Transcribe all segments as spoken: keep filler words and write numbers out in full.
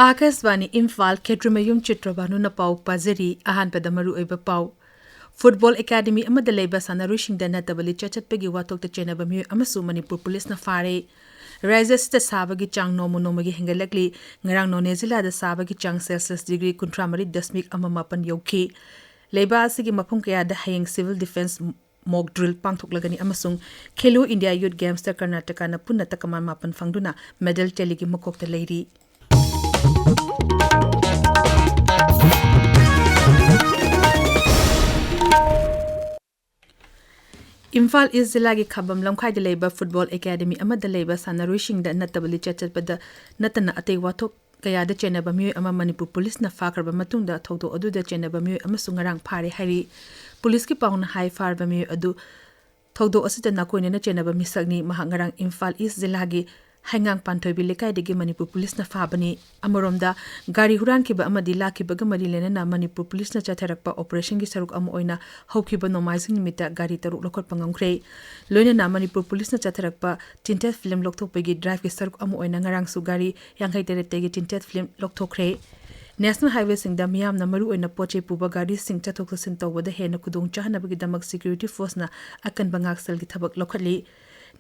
ꯑꯥꯀꯥꯁꯕꯥꯅꯤ ꯏꯝꯐꯥꯜ, ꯈꯦꯇ꯭ꯔꯤꯃꯌꯨꯝ ꯆꯤꯇ꯭ꯔꯕꯥꯅꯨꯅ ꯄꯥꯎ ꯄꯥꯖꯔꯤ꯫ ꯑꯍꯥꯟꯕꯗ ꯃꯔꯨꯑꯣꯏꯕ ꯄꯥꯎ꯫ ꯐꯨꯠꯕꯣꯜ ꯑꯦꯀꯥꯗꯃꯤ ꯑꯃꯗ ꯂꯩꯕ ꯁꯥꯟꯅꯔꯣꯏꯁꯤꯡꯗ ꯅꯠꯇꯕ ꯂꯤꯆꯠ ꯆꯠꯄꯒꯤ ꯋꯥꯊꯣꯛꯇ ꯆꯦꯟꯅꯕ ꯃꯤꯑꯣꯏ ꯑꯃꯁꯨ ꯃꯅꯤꯄꯨꯔ ꯄꯨꯂꯤꯁꯅ ꯐꯥꯔꯦ꯫ ꯔꯥꯖ꯭ꯌ ꯑꯁꯤꯗ ꯁꯥꯕꯒꯤ ꯆꯥꯡ ꯅꯣꯡꯃ ꯅꯣꯡꯃꯒꯤ ꯍꯦꯟꯒꯠꯂꯛꯂꯤ꯫ ꯉꯔꯥꯡ ꯅꯣꯅꯦ ꯖꯤꯂꯥꯗ ꯁꯥꯕꯒꯤ ꯆꯥꯡ ꯁꯦꯜꯁꯤꯌꯁ ꯗꯤꯒ꯭ꯔꯤ ꯀꯨꯟꯊ꯭ꯔꯥ ꯃꯔꯤ ꯗꯁꯃꯤꯛ ꯑꯃ ꯃꯥꯄꯟ ꯌꯧꯈꯤ꯫ ꯂꯩꯕꯥꯛ ꯑꯁꯤꯒꯤ ꯃꯐꯝ ꯀꯌꯥꯗ ꯍꯌꯦꯡ ꯁꯤꯚꯤꯜ ꯗꯤꯐꯦꯟꯁ ꯃꯣꯛ ꯗ꯭ꯔꯤꯜ ꯄꯥꯡꯊꯣꯛꯂꯒꯅꯤ ꯑꯃꯁꯨꯡ ꯈꯦꯂꯣ ꯏꯟꯗꯤꯌꯥ ꯌꯨꯠ ꯒꯦꯝꯁꯇ ꯀꯔꯅꯥꯇꯀꯥꯅ ꯄꯨꯟꯅ ꯇꯀꯃꯥꯟ ꯃꯥꯄꯟ ꯐꯪꯗꯨꯅ ꯃꯦꯗꯜ ꯇꯦꯂꯤꯒꯤ ꯃꯀꯣꯛꯇ ꯂꯩꯔꯤ꯫ ꯏꯝꯐꯥꯜ ꯏꯁ ꯖꯤꯂꯥꯒꯤ ꯈꯥꯕꯝ ꯂꯝꯈꯥꯏꯗ ꯂꯩꯕ ꯐꯨꯠꯕꯣꯜ ꯑꯦꯀꯥꯗꯃꯤ ꯑꯃꯗ ꯂꯩꯕ ꯁꯥꯟꯅꯔꯣꯏꯁꯤꯡꯗ ꯅꯠꯇꯕ ꯂꯤꯆꯠ ꯆꯠꯄꯗ ꯅꯠꯇꯅ ꯑꯇꯩ ꯋꯥꯊꯣꯛ ꯀꯌꯥꯗ ꯆꯦꯟꯅꯕ ꯃꯤꯑꯣꯏ ꯑꯃ ꯃꯅꯤꯄꯨꯔ ꯄꯨꯂꯤꯁꯅ ꯐꯥꯈ꯭ꯔꯕ ꯃꯇꯨꯡꯗ ꯊꯧꯗꯣꯛ ꯑꯗꯨꯗ ꯆꯦꯟꯅꯕ ꯃꯤꯑꯣꯏ ꯑꯃꯁꯨ ꯉꯔꯥꯡ ꯐꯥꯔꯦ ꯍꯥꯏꯔꯤ꯫ ꯄꯨꯂꯤꯁꯀꯤ ꯄꯥꯎꯅ ꯍꯥꯏ, ꯐꯥꯔꯕ ꯃꯤꯑꯣꯏ ꯑꯗꯨ ꯊꯧꯗꯣꯛ ꯑꯁꯤꯗ ꯅꯥꯀꯣꯏꯅꯅ ꯆꯦꯟꯅꯕ ꯃꯤꯁꯛꯅꯤ꯫ ꯃꯍꯥꯛ ꯉꯔꯥꯡ ꯏꯝꯐꯥꯜ ꯏꯁ ꯖꯤꯂꯥꯒꯤ ꯍꯩꯉꯥꯡ ꯄꯥꯟꯊꯣꯏꯕꯤ ꯂꯩꯀꯥꯏꯗꯒꯤ ꯃꯅꯤꯄꯨꯔ ꯄꯨꯂꯤꯁꯅ ꯐꯥꯕꯅꯤ꯫ ꯑꯃꯔꯣꯝꯗ, ꯒꯥꯔꯤ ꯍꯨꯔꯥꯟꯈꯤꯕ ꯑꯃꯗꯤ ꯂꯥꯛꯈꯤꯕꯒ ꯃꯔꯤ ꯂꯩꯅꯅ ꯃꯅꯤꯄꯨꯔ ꯄꯨꯂꯤꯁꯅ ꯆꯠꯊꯔꯛꯄ ꯑꯣꯄꯔꯦꯁꯟꯒꯤ ꯁꯔꯨꯛ ꯑꯃ ꯑꯣꯏꯅ ꯍꯧꯈꯤꯕ ꯅꯣꯡꯃꯥꯏꯖꯤꯡ ꯅꯨꯃꯤꯠꯇ ꯒꯥꯔꯤ ꯇꯔꯨꯛ ꯂꯧꯈꯠꯄ ꯉꯝꯈ꯭ꯔꯦ꯫ ꯂꯣꯏꯅꯅ ꯃꯅꯤꯄꯨꯔ ꯄꯨꯂꯤꯁꯅ ꯆꯠꯊꯔꯛꯄ ꯇꯤꯟꯇꯦꯠ ꯐꯤꯂꯝ ꯂꯧꯊꯣꯛꯄꯒꯤ ꯗ꯭ꯔꯥꯏꯚꯀꯤ ꯁꯔꯨꯛ ꯑꯃ ꯑꯣꯏꯅ ꯉꯔꯥꯡꯁꯨ ꯒꯥꯔꯤ ꯌꯥꯡꯈꯩ ꯇꯔꯦꯠꯇꯒꯤ ꯇꯤꯟꯇꯦꯠ ꯐꯤꯂꯝ ꯂꯧꯊꯣꯛꯈ꯭ꯔꯦ꯫ ꯅꯦꯁꯅꯦꯜ ꯍꯥꯏꯋꯦꯁꯤꯡꯗ ꯃꯤꯌꯥꯝꯅ ꯃꯔꯨꯑꯣꯏꯅ ꯄꯣꯠ ꯆꯩ ꯄꯨꯕ ꯒꯥꯔꯤꯁꯤꯡ ꯆꯠꯊꯣꯛ ꯆꯠꯁꯤꯟ ꯇꯧꯕꯗ ꯍꯦꯟꯅ ꯈꯨꯗꯣꯡ ꯆꯥꯍꯟꯅꯕꯒꯤꯗꯃꯛ ꯁꯦꯀ꯭ꯌꯨꯔꯤꯇꯤ ꯐꯣꯔꯁꯅ ꯑꯀꯟꯕ ꯉꯥꯛꯁꯦꯜꯒꯤ ꯊꯕꯛ ꯂꯧꯈꯠꯂꯤ꯫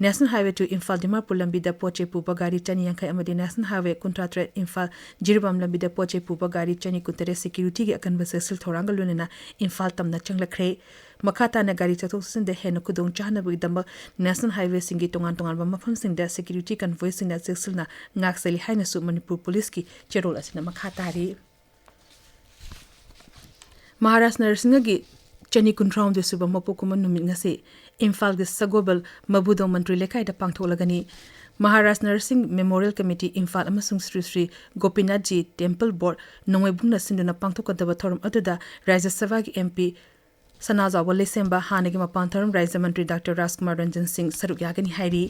National highway two Imphal Dimapur ꯂꯝꯕꯤꯗ ꯄꯣꯠ ꯆꯩ ꯄꯨꯕ ꯒꯥꯔꯤ ꯆꯅꯤ ꯌꯥꯡꯈꯩ ꯑꯃꯗꯤ ꯅꯦꯁꯅꯦꯜ ꯍꯥꯏꯋꯦ ꯀꯨꯟꯊ꯭ꯔꯥ ꯇꯔꯦꯠ ꯏꯝꯐꯥꯜ ꯖꯤꯔꯤꯕꯥꯝ ꯂꯝꯕꯤꯗ ꯄꯣꯠ ꯆꯩ ꯄꯨꯕ ꯒꯥꯔꯤ ꯆꯅꯤ ꯀꯨꯟꯇꯔꯦꯠ ꯁꯦꯀ꯭ꯌꯨꯔꯤꯇꯤꯒꯤ ꯑꯀꯟꯕ ꯆꯦꯛꯁꯤꯜ ꯊꯧꯔꯥꯡꯒ ꯂꯣꯏꯅꯅ ꯏꯝꯐꯥꯜ ꯇꯝꯅ ꯆꯪꯂꯛꯈ꯭ꯔꯦ꯫ ꯃꯈꯥ ꯇꯥꯅ ꯒꯥꯔꯤ ꯆꯠꯊꯣꯛ ꯆꯠꯁꯤꯟꯗ ꯍꯦꯟꯅ ꯈꯨꯗꯣꯡ ꯆꯥꯍꯟꯅꯕꯒꯤꯗꯃꯛ ꯅꯦꯁꯅꯦꯜ ꯍꯥꯏꯋꯦꯁꯤꯡꯒꯤ ꯇꯣꯉꯥꯟ ꯇꯣꯉꯥꯟꯕ ꯃꯐꯝꯁꯤꯡꯗ ꯁꯦꯀ꯭ꯌꯨꯔꯤꯇꯤ ꯀꯟꯚꯣꯏꯁꯤꯡꯅ ꯆꯦꯛꯁꯤꯜꯅ ꯉꯥꯛꯁꯦꯜꯂꯤ ꯍꯥꯏꯅꯁꯨ ꯃꯅꯤꯄꯨꯔ ꯄꯨꯂꯤꯁꯀꯤ ꯆꯦꯔꯣꯜ ꯑꯁꯤꯅ ꯃꯈꯥ ꯇꯥꯔꯤ꯫ ꯃꯍꯥꯔꯥꯖ ꯅꯔꯁꯤꯡꯍꯒꯤ ꯆꯅꯤ ꯀꯨꯟꯊ꯭ꯔꯥꯍꯨꯝꯗꯣꯏ ꯁꯨꯕ ꯃꯄꯣꯛ ꯀꯨꯝꯑꯣꯟ ꯅꯨꯃꯤꯠ ꯉꯁꯤ ꯏꯝꯐꯥꯜꯒꯤ ꯁꯒꯣꯜꯕꯜ ꯃꯕꯨꯗꯣ ꯃꯟꯇ꯭ꯔꯤ ꯂꯩꯀꯥꯏꯗ ꯄꯥꯡꯊꯣꯛꯂꯒꯅꯤ꯫ ꯃꯍꯥꯔꯥꯖ ꯅꯔꯁꯤꯡ ꯃꯦꯃꯣꯔꯤꯌꯦꯜ ꯀꯃꯤꯇꯤ ꯏꯝꯐꯥꯜ ꯑꯃꯁꯨꯡ ꯁ꯭ꯔꯤ ꯁ꯭ꯔꯤ ꯒꯣꯄꯤꯅꯥꯊꯖꯤ ꯇꯦꯝꯄꯜ ꯕꯣꯔꯗ ꯅꯣꯡꯃꯩꯕꯨꯡꯅ ꯁꯤꯟꯗꯨꯅ ꯄꯥꯡꯊꯣꯛꯀꯗꯕ ꯊꯧꯔꯝ ꯑꯗꯨꯗ ꯔꯥꯖ꯭ꯌ ꯁꯚꯥꯒꯤ ꯑꯦꯝ ꯄꯤ ꯁꯅꯥꯖꯥꯎꯕ ꯂꯩꯁꯦꯝꯕ, ꯍꯥꯟꯅꯒꯤ ꯃꯄꯥꯟ ꯊꯧꯔꯝ ꯔꯥꯖ꯭ꯌ ꯃꯟꯇ꯭ꯔꯤ ꯗꯥꯛꯇꯔ ꯔꯥꯖꯀꯨꯃꯥꯔ ꯔꯟꯖꯟ ꯁꯤꯡ ꯁꯔꯨꯛ ꯌꯥꯒꯅꯤ ꯍꯥꯏꯔꯤ꯫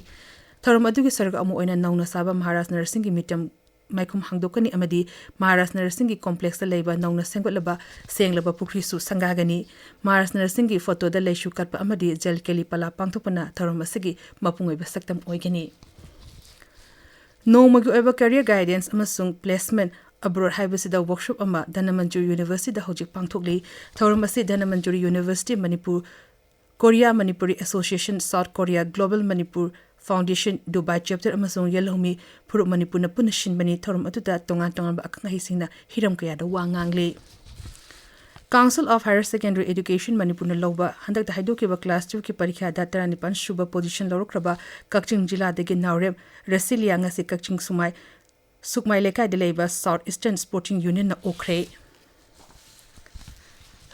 ꯊꯧꯔꯝ ꯑꯗꯨꯒꯤ ꯁꯔꯨꯛ ꯑꯃ ꯑꯣꯏꯅ ꯅꯧꯅ ꯁꯥꯕ ꯃꯍꯥꯔꯥꯖ ꯅꯔꯁꯤꯡꯒꯤ ꯃ꯭ꯌꯨꯖꯤꯌꯝ ꯃꯥꯏꯈꯨꯝ ꯍꯥꯡꯗꯣꯛꯀꯅꯤ ꯑꯃꯗꯤ ꯃꯍꯥꯔꯥꯖ ꯅꯔꯁꯤꯡꯒꯤ ꯀꯣꯝꯄ꯭ꯂꯦꯛꯁꯇ ꯂꯩꯕ ꯅꯧꯅ ꯁꯦꯝꯒꯠꯂꯕ ꯁꯦꯡꯂꯕ ꯄꯨꯈ꯭ꯔꯤꯁꯨ ꯁꯪꯒꯥꯒꯅꯤ꯫ ꯃꯍꯥꯔꯥꯖ ꯅꯔꯁꯤꯡꯒꯤ ꯐꯣꯇꯣꯗ ꯂꯩꯁꯨ ꯀꯠꯄ ꯑꯃꯗꯤ ꯖꯜ ꯀꯦꯂꯤ ꯄꯂꯥ ꯄꯥꯡꯊꯣꯛꯄꯅ ꯊꯧꯔꯝ ꯑꯁꯤꯒꯤ ꯃꯄꯨꯡ ꯑꯣꯏꯕ ꯁꯛꯇꯝ ꯑꯣꯏꯒꯅꯤ꯫ ꯅꯣꯡꯃꯒꯤ ꯑꯣꯏꯕ career guidance ꯑꯃꯁꯨꯡ placement Abroad ꯍꯥꯏꯕꯁꯤꯗ workshop ꯑꯃ ꯙꯅꯃꯟꯖꯨꯔꯤ University ꯗ ꯍꯧꯖꯤꯛ ꯄꯥꯡꯊꯣꯛꯂꯤ꯫ ꯊꯧꯔꯝ ꯑꯁꯤ Dhanamanjuri University Manipur, Korea Manipuri Association, South Korea, Global Manipur Foundation, Dubai Chapter ꯑꯃꯁꯨꯡ ꯌꯦꯜꯍꯧꯃꯤ ꯐꯨꯔꯨꯞ ꯃꯅꯤꯄꯨꯔꯅ ꯄꯨꯟꯅ ꯁꯤꯟꯕꯅꯤ꯫ ꯊꯧꯔꯝ ꯑꯗꯨꯗ ꯇꯣꯉꯥꯟ ꯇꯣꯉꯥꯟꯕ ꯑꯈꯪ ꯑꯍꯩꯁꯤꯡꯅ ꯍꯤꯔꯝ ꯀꯌꯥꯗ ꯋꯥ ꯉꯥꯡꯂꯤ꯫ Council of Higher Secondary Education ꯃꯅꯤꯄꯨꯔꯅ ꯂꯧꯕ ꯍꯟꯗꯛꯇ ꯍꯥꯏꯗꯣꯛꯈꯤꯕ class twelve ꯀꯤ ꯄꯔꯤꯈ꯭ꯌꯥꯗ ꯇꯔꯥꯅꯤꯄꯥꯟ ꯁꯨꯕ position ꯂꯧꯔꯛꯈ꯭ꯔꯕ ꯀꯛꯆꯤꯡ ꯖꯤꯂꯥꯗꯒꯤ ꯅꯥꯎꯔꯦꯝ ꯔꯁꯤꯂꯤꯌꯥ ꯉꯁꯤ ꯀꯛꯆꯤꯡ ꯁꯨꯃꯥꯏ, ꯁꯨꯛꯃꯥꯏ ꯂꯩꯀꯥꯏꯗ ꯂꯩꯕ South Eastern Sporting Union ꯅ ꯑꯣꯛꯈ꯭ꯔꯦ꯫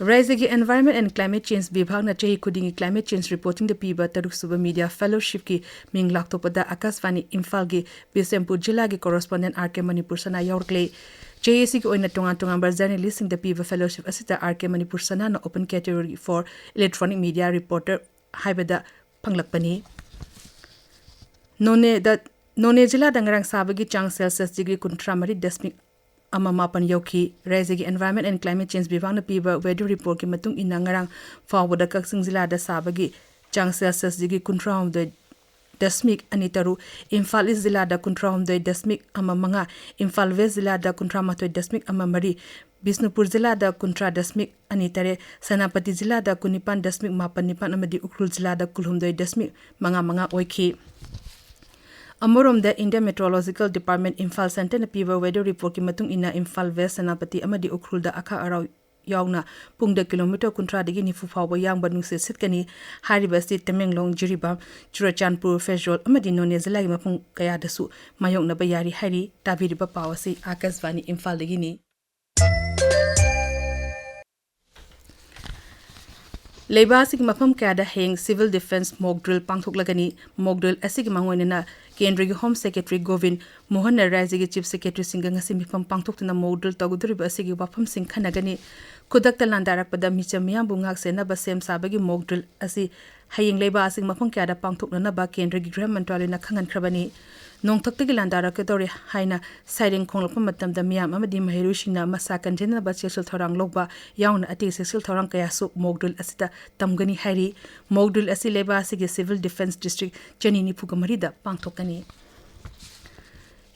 ꯔꯥꯖ꯭ꯌꯒꯤ Environment and Climate Change ꯕꯤꯚꯥꯒꯅ ꯆꯍꯤ ꯈꯨꯗꯤꯡꯒꯤ climate change reporting ꯗ ꯄꯤꯕ ꯇꯔꯨꯛꯁꯨꯕ media fellowship ꯀꯤ ꯃꯤꯡ ꯂꯥꯎꯊꯣꯛꯄꯗ ꯑꯀꯥꯁꯕꯥꯅꯤ ꯏꯝꯐꯥꯜꯒꯤ ꯕꯤꯁꯦꯝꯄꯨꯔ ꯖꯤꯂꯥꯒꯤ correspondent R K ꯃꯅꯤꯄꯨꯔ ꯁꯅꯥ ꯌꯥꯎꯔꯛꯂꯦ꯫ ꯆꯍꯤ ꯑꯁꯤꯒꯤ ꯑꯣꯏꯅ ꯇꯣꯉꯥꯟ ꯇꯣꯉꯥꯟꯕ journalist ꯁꯤꯡꯗ ꯄꯤꯕ fellowship ꯑꯁꯤꯗ R K Manipur ꯁꯅꯥꯅ open category for electronic media reporter ꯍꯥꯏꯕꯗ ꯐꯪꯂꯛꯄꯅꯤ꯫ ꯅꯣꯅꯦꯗ, ꯅꯣꯅꯦ ꯖꯤꯂꯥꯗ ꯉꯔꯥꯡ ꯁꯥꯕꯒꯤ ꯆꯥꯡ Celsius degree ꯀꯨꯟꯊ꯭ꯔꯥ ꯃꯔꯤ ꯗꯁꯃꯤꯛ ꯑꯃ ꯃꯥꯄꯟ ꯌꯧꯈꯤ꯫ ꯔꯥꯖ꯭ꯌꯒꯤ Environment and Climate Change ꯕꯤꯚꯥꯒꯅ ꯄꯤꯕ weather report ꯀꯤ ꯃꯇꯨꯡ ꯏꯟꯅ ꯉꯔꯥꯡ ꯐꯥꯎꯕꯗ ꯀꯛꯆꯤꯡ ꯖꯤꯂꯥꯗ ꯁꯥꯕꯒꯤ ꯆꯥꯡ Celsius degree ꯀꯨꯟꯊ꯭ꯔꯥ ꯍꯨꯝꯗꯣꯏ ꯗꯁꯃꯤꯛ ꯑꯅꯤ ꯇꯔꯨꯛ, ꯏꯝꯐꯥꯜ East ꯖꯤꯂꯥꯗ ꯀꯨꯟꯊ꯭ꯔꯥ ꯍꯨꯝꯗꯣꯏ ꯗꯁꯃꯤꯛ ꯑꯃ ꯃꯉꯥ, ꯏꯝꯐꯥꯜ West ꯖꯤꯂꯥꯗ ꯀꯨꯟꯊ꯭ꯔꯥ ꯃꯥꯊꯣꯏ ꯗꯁꯃꯤꯛ ꯑꯃ ꯃꯔꯤ, ꯕꯤꯁꯅꯨꯄꯨꯔ ꯖꯤꯂꯥꯗ ꯀꯨꯟꯊ꯭ꯔꯥ ꯗꯁꯃꯤꯛ ꯑꯅꯤ ꯇꯔꯦꯠ, ꯁꯦꯅꯥꯄꯇꯤ ꯖꯤꯂꯥꯗ ꯀꯨꯟꯅꯤꯄꯥꯟ ꯗꯁꯃꯤꯛ ꯃꯥꯄꯟ ꯅꯤꯄꯥꯟ ꯑꯃꯗꯤ ꯎꯈ꯭ꯔꯨꯜ ꯖꯤꯂꯥꯗ ꯀꯨꯟꯍꯨꯝꯗꯣꯏ ꯗꯁꯃꯤꯛ ꯃꯉꯥ ꯃꯉꯥ ꯑꯣꯏꯈꯤ꯫ ꯑꯃꯔꯣꯝꯗ, India Meteorological Department Imphal centre ꯅ ꯄꯤꯕ weather report ꯀꯤ ꯃꯇꯨꯡ ꯏꯟꯅ, ꯏꯝꯐꯥꯜ West, ꯁꯦꯅꯥꯄꯇꯤ ꯑꯃꯗꯤ ꯎꯈ꯭ꯔꯨꯜꯗ ꯑꯈꯥꯛ ꯑꯔꯥꯎ ꯌꯥꯎꯅ ꯄꯨꯡꯗ kilometre ꯀꯨꯟꯊ꯭ꯔꯥꯗꯒꯤ ꯅꯤꯐꯨ ꯐꯥꯎꯕ ꯌꯥꯡꯕ ꯅꯨꯡꯁꯤꯠ ꯁꯤꯠꯀꯅꯤ꯫ ꯍꯥꯏꯔꯤꯕ ꯑꯁꯤ ꯇꯃꯦꯡꯂꯣꯡ, ꯖꯤꯔꯤꯕꯥꯝ, ꯆꯨꯔꯆꯥꯟꯄꯨꯔ, ꯐꯦꯔꯖꯣꯜ ꯑꯃꯗꯤ ꯅꯣꯅꯦ ꯖꯤꯂꯥꯒꯤ ꯃꯐꯝ ꯀꯌꯥꯗꯁꯨ ꯃꯥꯌꯣꯛꯅꯕ ꯌꯥꯔꯤ ꯍꯥꯏꯔꯤ꯫ ꯇꯥꯕꯤꯔꯤꯕ ꯄꯥꯎ ꯑꯁꯤ ꯑꯀꯥꯁꯕꯥꯅꯤ ꯏꯝꯐꯥꯜꯗꯒꯤꯅꯤ꯫ ꯂꯩꯕꯥꯛ ꯑꯁꯤꯒꯤ ꯃꯐꯝ ꯀꯌꯥꯗ ꯍꯌꯦꯡ civil defence mock drill ꯄꯥꯡꯊꯣꯛꯂꯒꯅꯤ꯫ Mock drill ꯑꯁꯤꯒꯤ ꯃꯥꯡꯑꯣꯏꯅꯅ ꯀꯦꯟꯗ꯭ꯔꯒꯤ Home Secretary ꯒꯣꯕꯤꯟ ꯃꯣꯍꯟꯅ ꯔꯥꯖ꯭ꯌꯒꯤ Chief Secretary ꯁꯤꯡꯒ ꯉꯁꯤ ꯃꯤꯐꯝ ꯄꯥꯡꯊꯣꯛꯇꯨꯅ mock drill ꯇꯧꯒꯗꯧꯔꯤꯕ ꯑꯁꯤꯒꯤ ꯋꯥꯐꯝꯁꯤꯡ ꯈꯟꯅꯒꯅꯤ꯫ ꯈꯨꯗꯛꯇ ꯂꯥꯟꯗꯥꯔꯛꯄꯗ ꯃꯤꯆꯝ ꯃꯤꯌꯥꯝꯕꯨ ꯉꯥꯛ ꯁꯦꯟꯅꯕ ꯁꯦꯝ ꯁꯥꯕꯒꯤ mock drill ꯑꯁꯤ ꯍꯌꯦꯡ ꯂꯩꯕꯥꯛ ꯑꯁꯤꯒꯤ ꯃꯐꯝ ꯀꯌꯥꯗ ꯄꯥꯡꯊꯣꯛꯅꯅꯕ ꯀꯦꯟꯗ꯭ꯔꯒꯤ ꯒ꯭ꯔꯍ ꯃꯟꯇ꯭ꯔꯥꯂꯌꯅ ꯈꯪꯍꯟꯈ꯭ꯔꯕꯅꯤ꯫ ꯅꯣꯡꯊꯛꯇꯒꯤ ꯂꯥꯟꯗꯥꯔꯛꯀꯗꯧꯔꯦ ꯍꯥꯏꯅ siren ꯈꯣꯡꯂꯛꯄ ꯃꯇꯝꯗ ꯃꯤꯌꯥꯝ ꯑꯃꯗꯤ ꯃꯍꯩꯔꯣꯏꯁꯤꯡꯅ ꯃꯁꯥ ꯀꯟꯖꯅꯕ ꯆꯦꯛꯁꯤꯜ ꯊꯧꯔꯥꯡ ꯂꯧꯕ ꯌꯥꯎꯅ ꯑꯇꯩ ꯆꯦꯛꯁꯤꯜ ꯊꯧꯔꯥꯡ ꯀꯌꯥꯁꯨ mock drill ꯑꯁꯤꯗ ꯇꯝꯒꯅꯤ ꯍꯥꯏꯔꯤ꯫ Mock drill ꯑꯁꯤ ꯂꯩꯕꯥꯛ ꯑꯁꯤꯒꯤ civil defence district ꯆꯅꯤ ꯅꯤꯐꯨꯒ ꯃꯔꯤꯗ ꯄꯥꯡꯊꯣꯛꯀꯅꯤ꯫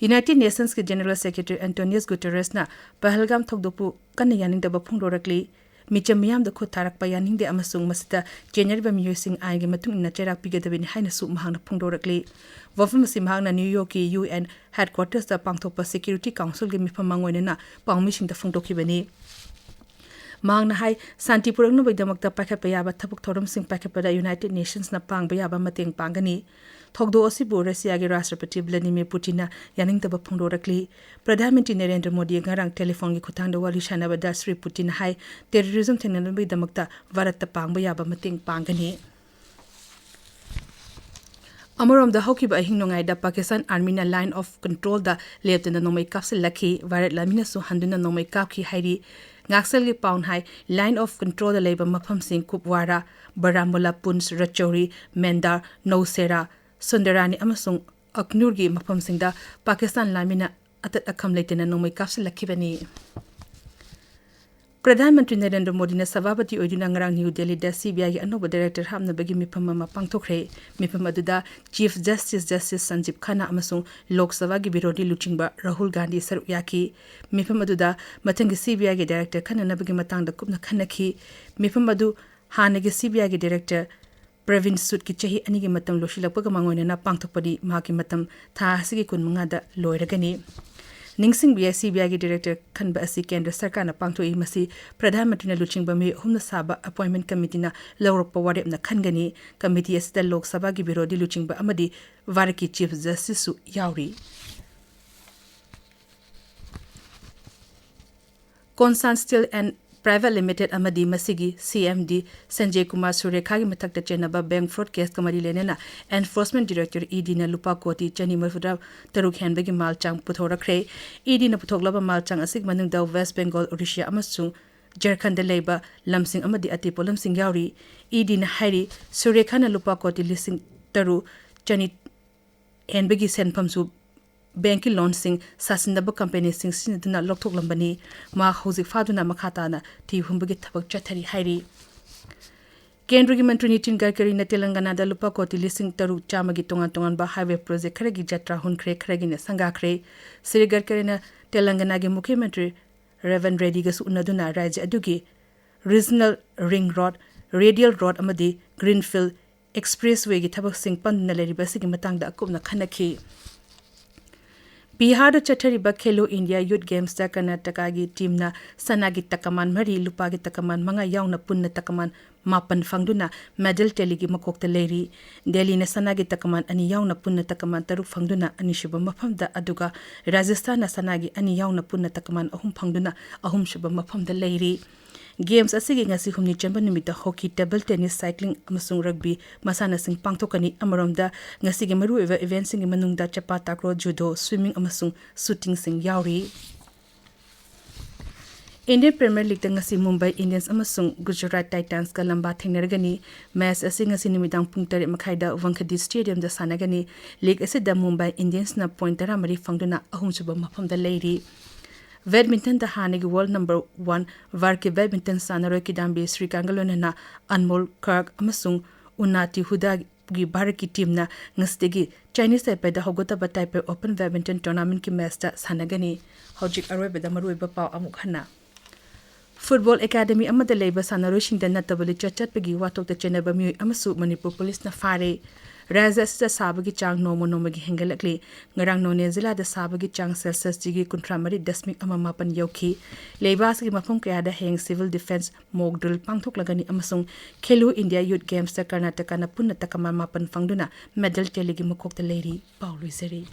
United Nations ꯀꯤ General Secretary Antonio Guterres ꯅ ꯄꯍꯜꯒꯥꯝ ꯊꯧꯗꯣꯛꯄꯨ ꯀꯟꯅ ꯌꯥꯅꯤꯡꯗꯕ ꯐꯣꯡꯗꯣꯔꯛꯂꯤ꯫ ꯃꯤꯆꯝ ꯃꯤꯌꯥꯝꯗ ꯈꯨꯠ ꯊꯥꯔꯛꯄ ꯌꯥꯅꯤꯡꯗꯦ ꯑꯃꯁꯨꯡ ꯃꯁꯤꯗ ꯆꯦꯟꯅꯔꯤꯕ ꯃꯤꯑꯣꯏꯁꯤꯡ ꯑꯥꯏꯟꯒꯤ ꯃꯇꯨꯡ ꯏꯟꯅ ꯆꯩꯔꯥꯛ ꯄꯤꯒꯗꯕꯅꯤ ꯍꯥꯏꯅꯁꯨ ꯃꯍꯥꯛꯅ ꯐꯣꯡꯗꯣꯔꯛꯂꯤ꯫ ꯋꯥꯐꯝ ꯑꯁꯤ ꯃꯍꯥꯛꯅ ꯅ꯭ꯌꯨ ꯌꯣꯔꯛꯀꯤ U N headquarters ꯇ ꯄꯥꯡꯊꯣꯛꯄ Security Council ꯒꯤ ꯃꯤꯐꯝ ꯃꯥꯡꯑꯣꯏꯅꯅ ꯄꯥꯎꯃꯤꯁꯤꯡꯗ ꯐꯣꯡꯗꯣꯛꯈꯤꯕꯅꯤ꯫ ꯃꯍꯥꯛꯅ ꯍꯥꯏ, ꯁꯥꯟꯇꯤ ꯄꯨꯔꯛꯅꯕꯒꯤꯗꯃꯛꯇ ꯄꯥꯏꯈꯠꯄ ꯌꯥꯕ ꯊꯕꯛ ꯊꯧꯔꯝꯁꯤꯡ ꯄꯥꯏꯈꯠꯄꯗ United Nations ꯅ ꯄꯥꯡꯕ ꯌꯥꯕ ꯃꯇꯦꯡ ꯄꯥꯡꯒꯅꯤ꯫ ꯊꯧꯗꯣꯛ ꯑꯁꯤꯕꯨ ꯔꯁꯤꯌꯥꯒꯤ ꯔꯥꯁꯇ꯭ꯔꯄꯇꯤ ꯚ꯭ꯂꯥꯗꯤꯃꯤꯔ ꯄꯨꯇꯤꯟꯅ ꯌꯥꯅꯤꯡꯗꯕ ꯐꯣꯡꯗꯣꯔꯛꯂꯤ꯫ ꯄ꯭ꯔꯙꯥꯟ ꯃꯟꯇ꯭ꯔꯤ ꯅꯔꯦꯟꯗ꯭ꯔ ꯃꯣꯗꯤ ꯉꯔꯥꯡ ꯇꯦꯂꯤꯐꯣꯟꯒꯤ ꯈꯨꯠꯊꯥꯡꯗ ꯋꯥꯔꯤ ꯁꯥꯟꯅꯕꯗ ꯁ꯭ꯔꯤ ꯄꯨꯇꯤꯟꯅ ꯍꯥꯏ, terrorism ꯊꯦꯡꯅꯅꯕꯒꯤꯗꯃꯛꯇ ꯚꯥꯔꯠꯇ ꯄꯥꯡꯕ ꯌꯥꯕ ꯃꯇꯦꯡ ꯄꯥꯡꯒꯅꯤ꯫ ꯑꯃꯔꯣꯝꯗ, ꯍꯧꯈꯤꯕ ꯑꯍꯤꯡ ꯅꯣꯡꯌꯥꯏꯗ ꯄꯥꯀꯤꯁꯇꯥꯟ ꯑꯥꯔꯃꯤꯅ Line of Control ꯗ ꯂꯦꯞꯇꯅ ꯅꯣꯡꯃꯩ ꯀꯥꯞꯁꯤꯜꯂꯛꯈꯤ꯫ ꯚꯥꯔꯠ ꯂꯥꯟꯃꯤꯅꯁꯨ ꯍꯟꯗꯨꯅ ꯅꯣꯡꯃꯩ ꯀꯥꯞꯈꯤ ꯍꯥꯏꯔꯤ꯫ ꯉꯥꯛꯁꯦꯜꯒꯤ ꯄꯥꯎꯅ ꯍꯥꯏ, Line of Control ꯗ ꯂꯩꯕ ꯃꯐꯝꯁꯤꯡ ꯀꯨꯞꯋꯥꯔꯥ, ꯕꯔꯥꯃꯨꯂꯥ, ꯄꯨꯟꯁ, ꯔꯥꯖꯧꯔꯤ, ꯃꯦꯟꯗꯥꯔ, ꯅꯧꯁꯦꯔꯥ, ꯁꯨꯟꯗꯔꯥꯅꯤ ꯑꯃꯁꯨꯡ ꯑꯈꯅꯨꯔꯒꯤ ꯃꯐꯝꯁꯤꯡꯗ ꯄꯥꯀꯤꯁꯇꯥꯟ ꯂꯥꯟꯃꯤꯅ ꯑꯇꯠ ꯑꯈꯝ ꯂꯩꯇꯅ ꯅꯣꯡꯃꯩ ꯀꯥꯞꯁꯤꯜꯂꯛꯈꯤꯕꯅꯤ꯫ ꯄ꯭ꯔꯙꯥꯟ ꯃꯟꯇ꯭ꯔꯤ ꯅꯔꯦꯟꯗ꯭ꯔ ꯃꯣꯗꯤꯅ ꯁꯚꯥꯄꯇꯤ ꯑꯣꯏꯗꯨꯅ ꯉꯔꯥꯡ ꯅ꯭ꯌꯨ ꯗꯦꯜꯂꯤꯗ C B I ꯒꯤ ꯑꯅꯧꯕ director ꯍꯥꯞꯅꯕꯒꯤ ꯃꯤꯐꯝ ꯑꯃ ꯄꯥꯡꯊꯣꯛꯈ꯭ꯔꯦ꯫ ꯃꯤꯐꯝ ꯑꯗꯨꯗ Chief Justice Justice ꯁꯟꯖꯤꯕ ꯈꯟꯅꯥ ꯑꯃꯁꯨꯡ ꯂꯣꯛ ꯁꯚꯥꯒꯤ ꯕꯤꯔꯣꯙꯤ ꯂꯨꯆꯤꯡꯕ ꯔꯥꯍꯨꯜ ꯒꯥꯟꯙꯤ ꯁꯔꯨꯛ ꯌꯥꯈꯤ꯫ ꯃꯤꯐꯝ ꯑꯗꯨꯗ ꯃꯊꯪꯒꯤ C B I ꯒꯤ director ꯈꯟꯅꯅꯕꯒꯤ ꯃꯇꯥꯡꯗ ꯀꯨꯞꯅ ꯈꯟꯅꯈꯤ꯫ ꯃꯤꯐꯝ ꯑꯗꯨ ꯍꯥꯟꯅꯒꯤ C B I ꯒꯤ director ꯄ꯭ꯔꯕꯤꯟ ꯁꯨꯗꯀꯤ ꯆꯍꯤ ꯑꯅꯤꯒꯤ ꯃꯇꯝ ꯂꯣꯏꯁꯤꯜꯂꯛꯄꯒ ꯃꯥꯡꯑꯣꯏꯅꯅ ꯄꯥꯡꯊꯣꯛꯄꯅꯤ꯫ ꯃꯍꯥꯛꯀꯤ ꯃꯇꯝ ꯊꯥ ꯑꯁꯤꯒꯤ ꯀꯨꯟꯃꯉꯥꯗ ꯂꯣꯏꯔꯒꯅꯤ꯫ ꯅꯤꯡꯁꯤꯡꯕ ꯌꯥꯏ, C B I ꯒꯤ director ꯈꯟꯕ ꯑꯁꯤ ꯀꯦꯟꯗ꯭ꯔ ꯁꯔꯀꯥꯔꯅ ꯄꯥꯡꯊꯣꯛꯏ꯫ ꯃꯁꯤ ꯄ꯭ꯔꯙꯥꯟ ꯃꯟꯇ꯭ꯔꯤꯅ ꯂꯨꯆꯤꯡꯕ ꯃꯤꯑꯣꯏ ꯑꯍꯨꯝꯅ ꯁꯥꯕ appointment committee ꯅ ꯂꯧꯔꯛꯄ ꯋꯥꯔꯦꯞꯅ ꯈꯟꯒꯅꯤ꯫ Committee ꯑꯁꯤꯗ ꯂꯣꯛ ꯁꯚꯥꯒꯤ ꯕꯤꯔꯣꯙꯤ ꯂꯨꯆꯤꯡꯕ ꯑꯃꯗꯤ ꯚꯥꯔꯠꯀꯤ Chief Justice ꯁꯨ ꯌꯥꯎꯔꯤ꯫ Consan Steel and Private Limited ꯑꯃꯗꯤ ꯃꯁꯤꯒꯤ C M D ꯁꯟꯖꯦ ꯀꯨꯃꯥꯔ ꯁꯨꯔꯦꯈꯥꯒꯤ ꯃꯊꯛꯇ ꯆꯦꯟꯅꯕ bank fraud case ꯀ ꯃꯔꯤ ꯂꯩꯅꯅ Enforcement Directorate, E D ꯅ ꯂꯨꯄꯥ ꯀꯣꯇꯤ ꯆꯅꯤ ꯃꯔꯤꯐꯨ ꯇꯔꯨꯛ ꯍꯦꯟꯕꯒꯤ ꯃꯥꯜ ꯆꯥꯡ ꯄꯨꯊꯣꯔꯛꯈ꯭ꯔꯦ꯫ E D ꯅ ꯄꯨꯊꯣꯛꯂꯕ ꯃꯥꯜ ꯆꯥꯡ ꯑꯁꯤꯒꯤ ꯃꯅꯨꯡꯗ West Bengal, Odisha ꯑꯃꯁꯨꯡ ꯖꯔꯈꯟꯗ ꯂꯩꯕ ꯂꯝꯁꯤꯡ ꯑꯃꯗꯤ ꯑꯇꯩ ꯄꯣꯠꯂꯝꯁꯤꯡ ꯌꯥꯎꯔꯤ꯫ E D ꯅ ꯍꯥꯏꯔꯤ, ꯁꯨꯔꯦꯈꯥꯅ ꯂꯨꯄꯥ ꯀꯣꯇꯤ ꯂꯤꯁꯤꯡ ꯇꯔꯨꯛ ꯆꯅꯤ ꯍꯦꯟꯕꯒꯤ ꯁꯦꯟꯐꯝꯁꯨ bank ꯀꯤ loan ꯁꯤꯡ ꯁꯥꯁꯤꯟꯅꯕ company ꯁꯤꯡ ꯁꯤꯖꯤꯟꯅꯗꯨꯅ ꯂꯧꯊꯣꯛꯂꯝꯕꯅꯤ꯫ ꯃꯍꯥꯛ ꯍꯧꯖꯤꯛ ꯐꯥꯗꯨꯅ ꯃꯈꯥ ꯇꯥꯅ ꯊꯤ ꯍꯨꯝꯕꯒꯤ ꯊꯕꯛ ꯆꯠꯊꯔꯤ ꯍꯥꯏꯔꯤ꯫ ꯀꯦꯟꯗ꯭ꯔꯒꯤ ꯃꯟꯇ꯭ꯔꯤ ꯅꯤꯇꯤꯟ ꯒꯗꯀꯔꯤꯅ ꯇꯦꯂꯪꯒꯅꯥꯗ ꯂꯨꯄꯥ ꯀꯣꯇꯤ ꯂꯤꯁꯤꯡ ꯇꯔꯨꯛ ꯆꯥꯝꯃꯒꯤ ꯇꯣꯉꯥꯟ ꯇꯣꯉꯥꯟꯕ highway project ꯈꯔꯒꯤ ꯖꯇ꯭ꯔꯥ ꯍꯨꯟꯈ꯭ꯔꯦ, ꯈꯔꯒꯤꯅ ꯁꯪꯒꯥꯈ꯭ꯔꯦ꯫ ꯁ꯭ꯔꯤ ꯒꯗꯀꯔꯤꯅ ꯇꯦꯂꯪꯒꯅꯥꯒꯤ ꯃꯨꯈ꯭ꯌ ꯃꯟꯇ꯭ꯔꯤ ꯔꯦꯚꯟ ꯔꯦꯗꯤꯒꯁꯨ ꯎꯅꯗꯨꯅ ꯔꯥꯖ꯭ꯌ ꯑꯗꯨꯒꯤ regional ring road, radial road ꯑꯃꯗꯤ Greenfield Expresswayꯒꯤ ꯊꯕꯛꯁꯤꯡ ꯄꯟꯗꯨꯅ ꯂꯩꯔꯤꯕ ꯑꯁꯤꯒꯤ ꯃꯇꯥꯡꯗ ꯑꯀꯨꯞꯅ ꯈꯟꯅꯈꯤ꯫ ꯕꯤꯍꯥꯔꯗ ꯆꯠꯊꯔꯤꯕ ꯈꯦꯂꯣ ꯏꯟꯗꯤꯌꯥ ꯌꯨꯊ ꯒꯦꯝꯁꯇ ꯀꯔꯅꯥꯇꯀꯥꯒꯤ ꯇꯤꯝꯅ ꯁꯅꯥꯒꯤ ꯇꯀꯃꯥꯟ ꯃꯔꯤ, ꯂꯨꯄꯥꯒꯤ ꯇꯀꯃꯥꯟ ꯃꯉꯥ ꯌꯥꯎꯅ ꯄꯨꯟꯅ ꯇꯀꯃꯥꯟ ꯃꯥꯄꯟ ꯐꯪꯗꯨꯅ medal tallyꯒꯤ ꯃꯀꯣꯛꯇ ꯂꯩꯔꯤ꯫ ꯗꯦꯜꯂꯤꯅ ꯁꯅꯥꯒꯤ ꯇꯀꯃꯥꯟ ꯑꯅꯤ ꯌꯥꯎꯅ ꯄꯨꯟꯅ ꯇꯀꯃꯥꯟ ꯇꯔꯨꯛ ꯐꯪꯗꯨꯅ ꯑꯅꯤꯁꯨꯕ ꯃꯐꯝꯗ, ꯑꯗꯨꯒ ꯔꯥꯖꯁꯊꯥꯟꯅ ꯁꯅꯥꯒꯤ ꯑꯅꯤ ꯌꯥꯎꯅ ꯄꯨꯟꯅ ꯇꯀꯃꯥꯟ ꯑꯍꯨꯝ ꯐꯪꯗꯨꯅ ꯑꯍꯨꯝꯁꯨꯕ ꯃꯐꯝꯗ ꯂꯩꯔꯤ꯫ ꯒꯦꯝꯁ ꯑꯁꯤꯒꯤ ꯉꯁꯤ ꯍꯨꯝꯅꯤ ꯆꯟꯕ ꯅꯨꯃꯤꯠꯇ ꯍꯣꯀꯤ, ꯇꯦꯕꯜ ꯇꯦꯅꯤꯁ, ꯁꯥꯏꯀ꯭ꯂꯤꯡ ꯑꯃꯁꯨꯡ ꯔꯒꯕꯤ ꯃꯁꯥꯟꯅꯁꯤꯡ ꯄꯥꯡꯊꯣꯛꯀꯅꯤ꯫ ꯑꯃꯔꯣꯝꯗ, ꯉꯁꯤꯒꯤ ꯃꯔꯨꯑꯣꯏꯕ ꯏꯚꯦꯟꯠꯁꯤꯡꯒꯤ ꯃꯅꯨꯡꯗ ꯆꯄꯥ ꯇꯥꯀ꯭ꯔꯣ, ꯖꯨꯗꯣ, ꯁ꯭ꯋꯤꯃꯤꯡ ꯑꯃꯁꯨꯡ ꯁꯨꯇꯤꯡꯁꯤꯡ ꯌꯥꯎꯔꯤ꯫ ꯏꯟꯗꯤꯌꯟ ꯄ꯭ꯔꯤꯃꯤꯌꯔ ꯂꯤꯒꯇ ꯉꯁꯤ ꯃꯨꯝꯕꯥꯏ ꯏꯟꯗꯤꯌꯟꯁ ꯑꯃꯁꯨꯡ ꯒꯨꯖꯔꯥꯠ ꯇꯥꯏꯇꯥꯟꯁꯀ ꯂꯝꯕꯥ ꯊꯦꯡꯅꯔꯒꯅꯤ꯫ ꯃꯦꯆ ꯑꯁꯤ ꯉꯁꯤ ꯅꯨꯃꯤꯗꯥꯡ ꯄꯨꯡ ꯇꯔꯦꯠ ꯃꯈꯥꯏꯗ ꯋꯥꯡꯈꯦꯗꯦ ꯁ꯭ꯇꯦꯗꯤꯌꯝꯗ ꯁꯥꯟꯅꯒꯅꯤ꯫ ꯂꯤꯒ ꯑꯁꯤꯗ ꯃꯨꯝꯕꯥꯏ ꯏꯟꯗꯤꯌꯟꯁꯅ ꯄꯣꯏꯟꯠ ꯇꯔꯥꯃꯔꯤ ꯐꯪꯗꯨꯅ ꯑꯍꯨꯝꯁꯨꯕ ꯃꯐꯝꯗ ꯂꯩꯔꯤ꯫ ꯕꯦꯗꯃꯤꯟꯇꯟꯗ ꯍꯥꯟꯅꯒꯤ ꯋꯥꯔꯜꯗ ꯅꯝꯕꯔ ꯋꯥꯟ ꯚꯥꯔꯠꯀꯤ ꯕꯦꯗꯃꯤꯟꯇꯟ ꯁꯥꯟꯅꯔꯣꯏ ꯀꯤꯗꯥꯝꯕꯤ ꯁ꯭ꯔꯤꯀꯥꯟꯠꯒ ꯂꯣꯏꯅꯅ ꯑꯟꯃꯣꯜ ꯀꯥꯔꯛ ꯑꯃꯁꯨꯡ ꯎꯅꯥꯇꯤ ꯍꯨꯗꯥꯒꯤ ꯚꯥꯔꯠꯀꯤ ꯇꯤꯝꯅ ꯉꯁꯤꯗꯒꯤ ꯆꯥꯏꯅꯤꯁ ꯇꯥꯏꯄꯦꯗ ꯍꯧꯒꯗꯕ ꯇꯥꯏꯄꯦ ꯑꯣꯄꯟ ꯕꯦꯗꯃꯤꯟꯇꯟ ꯇꯣꯔꯅꯥꯃꯦꯟꯠꯀꯤ ꯃꯦꯆꯇ ꯁꯥꯟꯅꯒꯅꯤ꯫ ꯍꯧꯖꯤꯛ ꯑꯔꯣꯏꯕꯗ ꯃꯔꯨꯑꯣꯏꯕ ꯄꯥꯎ ꯑꯃꯨꯛ ꯍꯟꯅ꯫ ꯐꯨꯠꯕꯣꯜ ꯑꯦꯀꯥꯗꯃꯤ ꯑꯃꯗ ꯂꯩꯕ ꯁꯥꯟꯅꯔꯣꯏꯁꯤꯡꯗ ꯅꯠꯇꯕ ꯂꯤꯆꯠ ꯆꯠꯄꯒꯤ ꯋꯥꯊꯣꯛꯇ ꯆꯦꯟꯅꯕ ꯃꯤꯑꯣꯏ ꯑꯃꯁꯨ ꯃꯅꯤꯄꯨꯔ ꯄꯨꯂꯤꯁꯅ ꯐꯥꯔꯦ꯫ ꯔꯥꯖ꯭ꯌ ꯑꯁꯤꯗ ꯁꯥꯕꯒꯤ ꯆꯥꯡ ꯅꯣꯡꯃ ꯅꯣꯡꯃꯒꯤ ꯍꯦꯟꯒꯠꯂꯛꯂꯤ꯫ ꯉꯔꯥꯡ ꯅꯣꯅꯦ ꯖꯤꯂꯥꯗ ꯁꯥꯕꯒꯤ ꯆꯥꯡ ꯁꯦꯜꯁꯤꯌꯁ ꯗꯤꯒ꯭ꯔꯤ ꯀꯨꯟꯊ꯭ꯔꯥ ꯃꯔꯤ ꯗꯁꯃꯤꯛ ꯑꯃ ꯃꯥꯄꯟ ꯌꯧꯈꯤ꯫ ꯂꯩꯕꯥꯛ ꯑꯁꯤꯒꯤ ꯃꯐꯝ ꯀꯌꯥꯗ ꯍꯌꯦꯡ ꯁꯤꯚꯤꯜ ꯗꯤꯐꯦꯟꯁ ꯃꯣꯛ ꯗ꯭ꯔꯤꯜ ꯄꯥꯡꯊꯣꯛꯂꯒꯅꯤ ꯑꯃꯁꯨꯡ ꯈꯦꯂꯣ ꯏꯟꯗꯤꯌꯥ ꯌꯨꯊ ꯒꯦꯝꯁꯇ ꯀꯔꯅꯥꯇꯀꯥꯅ ꯄꯨꯟꯅ ꯇꯀꯃꯥꯟ ꯃꯥꯄꯟ ꯐꯪꯗꯨꯅ ꯃꯦꯗꯜ ꯇꯦꯂꯤꯒꯤ ꯃꯀꯣꯛꯇ ꯂꯩꯔꯤ꯫ ꯄꯥꯎ ꯂꯣꯏꯖꯔꯦ꯫